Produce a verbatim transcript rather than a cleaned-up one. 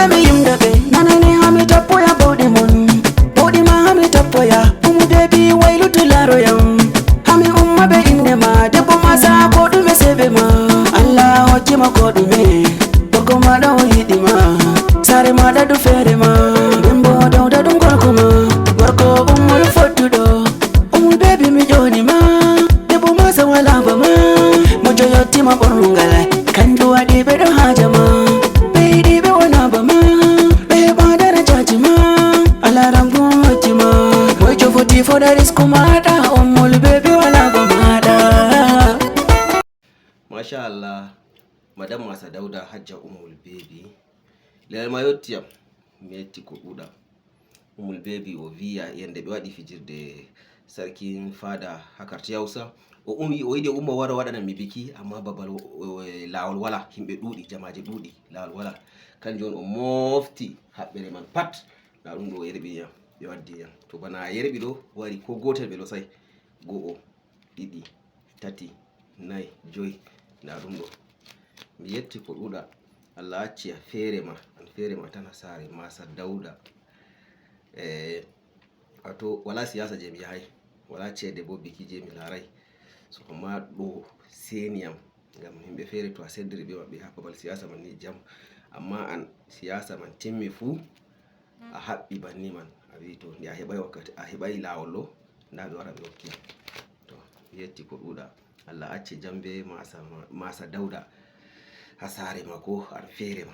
Mi yimda ɓe nanani hami tappoya bawɗi mon. Bawɗi ma hami tappoya. Umu bebi waylutu laaroyam. Hami umma ɓe innde ma debbo ma sa ko ɗume sebe ma. Allah hokki ma ko ɗume. Gorko maɗa o yiɗi ma. Saare maɗa du feere ma. Dembo dawda ɗum gorko ma. Gorko ummul fottuɗo. Umu bebi mi ƴoni ma. Debbo ma sa wala ba ma. Mojo yotti ma ɓornugal. Kanjum waɗi ɓe ɗo haaja ma. Ɓe yiɗi ɓe wona ba ma. Ɓe heɓa darajaji ma. Alaram gun hokki ma. Mojo foti foda risku maɗa. Ummul bebi wala ba maɗa. Machallah. Madame Masa Dauda, Hajja Ummul Bebi. Leral ma yottiyam. Mi yetti ko ɗuuɗa. Ummul Bebi o wiya yande ɓe waɗi fijirde sarkin fada ha karti hausa, o um o yiɗi o umma wara waɗana mi biki, amma babal lawol wala, himɓe ɗuuɗi, jamaje ɗuuɗi, lawol wala. Kanjum on o mofti haɓɓere man pat. Na ɗum ɗo o yerɓi yam, ɓe waddi yam. To bana a yerɓi ɗo wari ko gotel ɓe losai. Go'o, ɗiɗi, tati, nayi, joyi. Nda ɗum ɗo. Mi yetti ko ɗuuɗa. Allah acci a feere ma, an feere ma tan ha saare ma sa dauda. E wato wala siyasa je mi yahay, wala ceede bo biki je mi laray. So amma ɗo seni am, ngam himɓe feere to a seddiri ɓe maɓɓe ha babal siyasa man ni jam, amma an siyasa man timmi fuu. A haɓɓi banni man, a wi to nde a heɓai wakkati a heɓai lawol ɗo, nda ɓe wara ɓe hokki am. To mi yetti ko ɗuuɗa. Allah acce jam be masa, masa dauda ha saare ma ko an feere ma.